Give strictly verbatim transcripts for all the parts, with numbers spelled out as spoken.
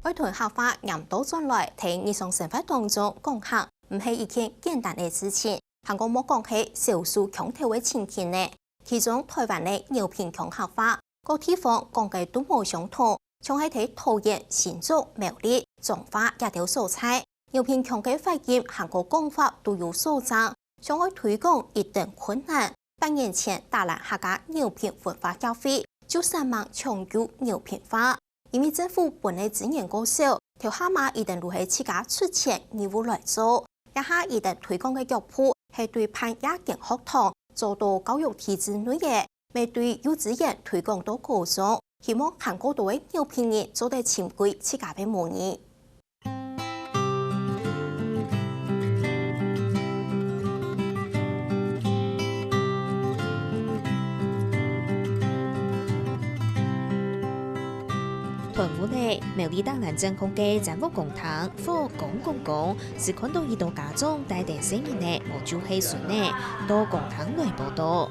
愛同客話黏到轉來，在日常生活當中講客，毋係一件簡單个事情，還過莫講係少數腔調个情境呢。其中，臺灣个饒平腔客話，各地方講个都無相同，像係在桃園、新竹、苗栗、彰化這兜所在，饒平腔个發音還過講法都有所差，想愛推廣一等困難。八年前，大蘭客家饒平文化協會就煞猛搶救饒平話，因為政府分个資源過少，頭下嘛一等都係自家出錢義務來做。這下一等推廣个腳步係對辦這間學堂，做到教育體制內个，乜對幼稚園推廣到高中，希望還過多个饒平人做得尋歸自家个母語。 斷烏咧，苗栗大蘭鎮公个詹屋公廳，火光光光，斯看著一兜家長帶等細人仔，無就係孫仔，到公廳來報到。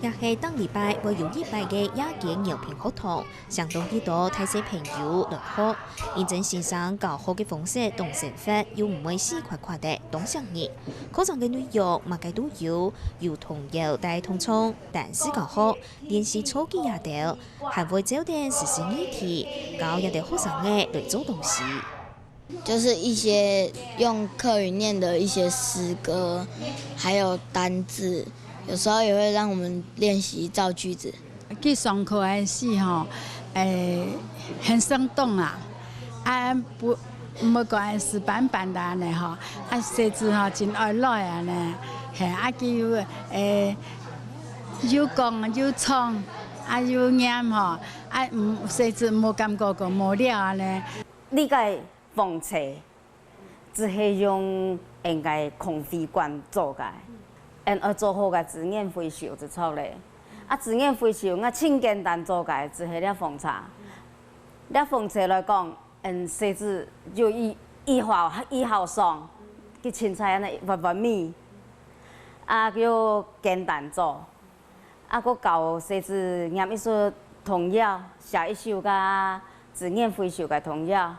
也係逐禮拜會有一擺个夜間饒平學堂， 相當一多大細朋友來學。因為先生教學个方式當生活，又毋會死胯胯个當生硬。課程个內容麼个都有，有童謠帶童唱、單字教學、練習造句這兜，還會照等時事議題，教這兜學生仔來做東西。 就是一些用客語念的一些詩歌，還有單字，有時候也會讓我們練習造句子。去上課个時吼，欸，很生動啊，啊，毋，毋會講死板板个恁仔吼，啊，細子吼真愛來恁仔，係，啊，佢又，欸，又講又唱，啊，又念吼，啊，毋，細子無感覺講無聊恁仔。 這个風車只係用𠊎个空氣管做个，𠊎愛做好个資源回收就著咧。啊，資源回收𠊎盡簡單做个，只係這風車。這風車來講，𠊎細子就一，一號，一號上，佢清彩恁仔活活咪，啊，又簡單做。 啊，閣教細子念一首童謠，寫一首个資源回收个童謠。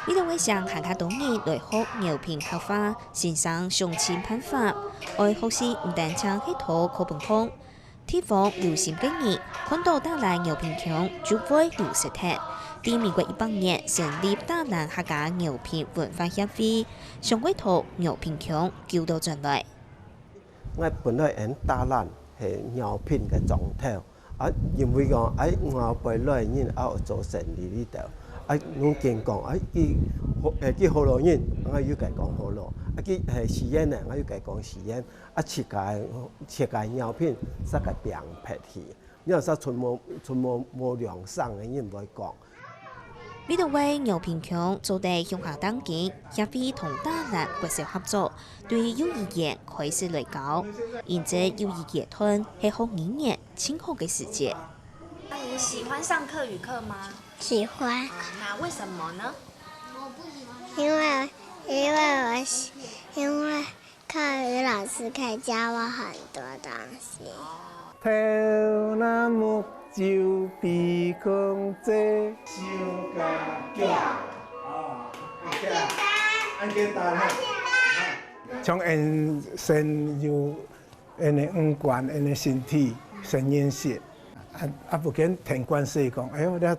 這兜學生還較多人來學饒平客話，先生想盡辦法，愛學習毋單淨係討課本項，地方有心个人，看著大蘭饒平腔就會流失忒。在民國一百年成立大蘭客家饒平文化協會，想愛討饒平腔救倒轉來。 𠊎本來𠊎大蘭係饒平个庄頭，啊，因為講，哎，外背來人啊做生理這兜，啊，攏見講，哎，佢河，誒，佢河洛人，𠊎又該講河洛，啊，佢係西安人，𠊎又該講西安，啊，自家，自家饒平，自家拚忒去。 你若係全無，全無，無兩省个人會講。為著為饒平腔做得向下釘根，協會同大蘭國小合作，對幼兒園開始來教。因為幼兒園段係學語言盡好个時節。那你喜歡上客語課嗎？喜歡。那為什麼呢？因為，因為我喜，因為 客語老師可以教我很多東西。頭那目睭鼻公嘴，手加腳，啊，簡單，恁簡單哈。像𠊎先有𠊎个五官，𠊎个身體，先認識。啊，啊，不見聽慣勢講，哎喲，這，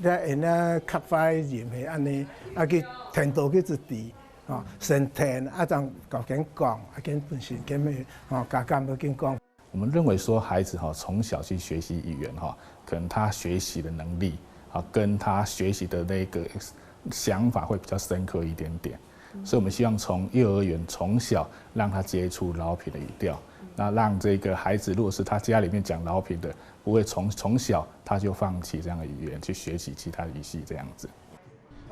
這，這客話音係恁仔，啊，佢聽到佢就知。 哦，先聽，啊，正教佢講，啊，佢本身佢乜，哦，家家要佢講。我們認為說，孩子哈，從小去學習語言哈，可能他學習的能力啊，跟他學習的那個想法會比較深刻一點點。所以我們希望從幼兒園從小讓他接觸饒平的語調，那讓這個孩子，如果是他家裡面講饒平的，不會從，從小他就放棄這樣的語言，去學習其他語系這樣子。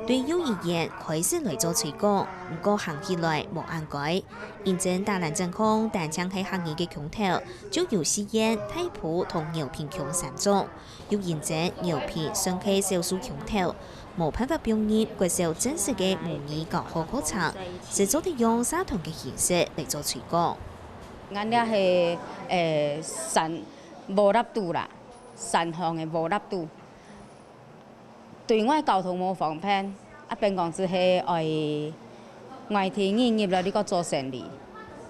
對幼兒園開始來做推廣，毋過行起來無恁該。因為打懶政策單淨係客語个腔調，就有四縣、大埔同饒平腔三種。又因為饒平算係少數腔調，無辦法放入國小正式个母語教學課程，只做得用社團个形式來做推廣。𠊎這係，誒，山，無立肚啦，山項个無立肚。 對外交通無方便，啊，變講就係愛外地人入來這个做生理，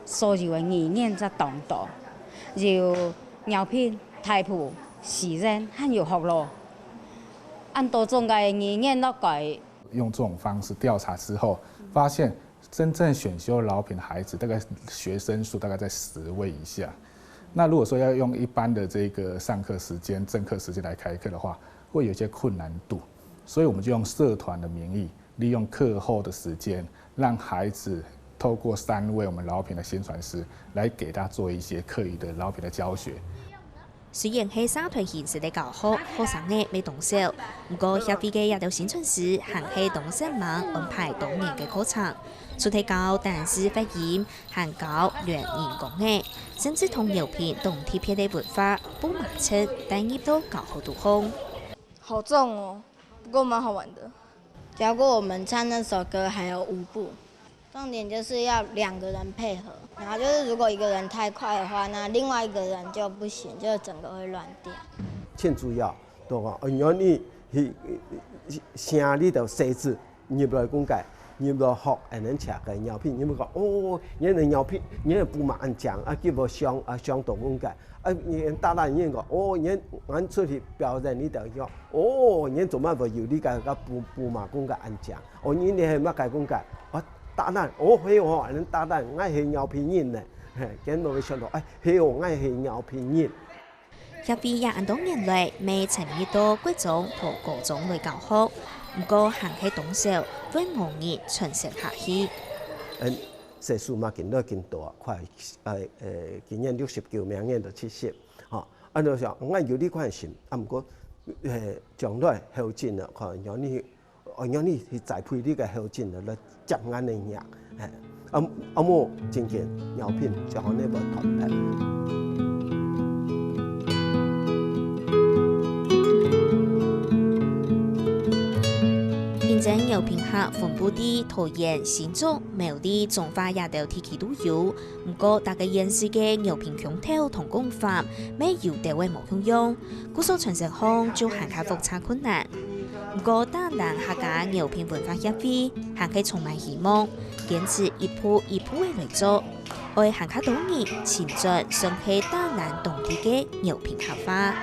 所有个語言正當多，有饒平、大埔、四縣，還有學老，恁多種个語言落來。用這種方式調查之後，發現真正選修饒平的孩子，大概學生數大概在十位以下。那如果說要用一般的這個上課時間、正課時間來開課的話，會有一些困難度。所以我們就用社團的名義，利用課後的時間，讓孩子透過三位我們饒平的薪傳師來給他做一些課餘的饒平的教學。雖然係社團形式个教學，學生仔乜當少，毋過協會个這兜薪傳師還係當煞猛安排多元个課程，除忒教單字發音，還教練人講个，甚至同饒平當特別个文化、布麻雀帶入到教學肚項。好重哦，不過蠻好玩的。教過我們唱那首歌，還有舞步。重點就是要兩個人配合，然後就是如果一個人太快的話，那另外一個人就不行，就整個會亂掉。最主要，對吧？哦，原來你去，去，去，寫你的寫字， 入來講解，入來學恁樣寫个饒平，你會講，哦，原來饒平，原來布麻恁靚，啊，佢會想，啊，想到講解。啊，你打懶，你講，哦，原，𠊎出去表演你就講，哦，原做麼會有你个，个布，布麻講解恁靚。哦，你，你係麼个講解？啊，打懶，哦，係哦，恁樣打懶，𠊎係饒平人呢。嘿，佢就會想到，哎，係哦，𠊎係饒平人。 協會也恁多年來，乜參與到國中同高中來教學，毋過還係當少，會無人傳承下去。嗯，歲數嘛，緊來緊大，快，呃，呃，今年六十九，明年就七十，吼，啊，就想，𠊎有這款心，啊，毋過，呃，將來後進啊，看，像你 哦，讓你去栽培你个後進來接𠊎个業，嘿，啊，啊無真緊，饒平就好你無斷忒。因為饒平客分布在桃園、新竹、苗栗、彰化這兜地區都有，毋過逐个縣市个饒平腔調同講法，乜有兜仔無共樣。 故所傳承項就還較複雜困難。毋過，打懶客家饒平文化協會還係充滿希望，堅持一步一步仔來做，愛還較多人尋轉算係打懶當地个饒平客話。